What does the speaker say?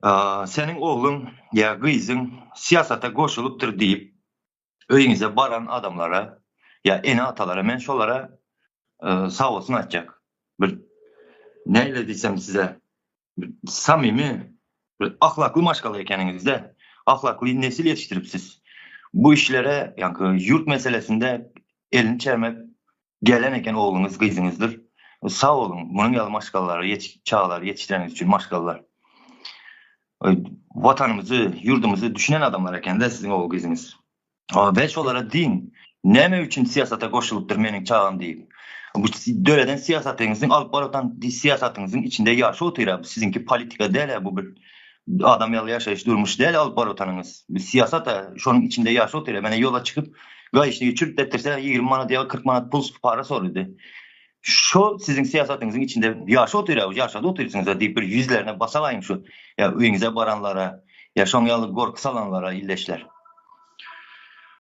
Seniň ogluň ýa gyzyň syýasata goşulypdyr diýip, öýüňize baran adamlara ýa ene-atalara men şolara sagbolsun aýtjak. Bir näle diýsem size bir samimi bir ahlakly maşgala ekeniňizde, ahlakly nesil ýetişdiripsiz. Bu işlere ýaňky ýurt meselesinde elini çermep Gelen eken ogluňyz gyzyňyzdyr. Sag boluň munuň ýaly maşgalalary çagalary ýetişdireniňiz üçin maşgalalar. Watanymyzy ýurdumyzy düşünen adamlar ekende siziň ogul gyzyňyz. We şolara diýiň näme üçin syýasata goşulypdyr meniň çagam diýip. Bu döreden syýasatyňyzyň alyp baratan syýasatyňyzyň içinde ýaşap otyra bu siziňki politika dälä bu bir adam ýaly ýaşaýyş durmuş däl alyp barotanyňyz. Bu syýasat-a şonuň içinde ýaşap otyr. Mene ýola çykyp gaýyşnigi çürtletdirse 20 manat ýa 40 manat pul para sorady. Şo siziň syýasatyňyzyň içinde ýaşap otyr, ýaşady otyrsyňyz-a diýip bir ýüzlerine basalaýyň şu ýa öýüňize baranlara ýa şoň ýaly gorky salanlara ildeşler.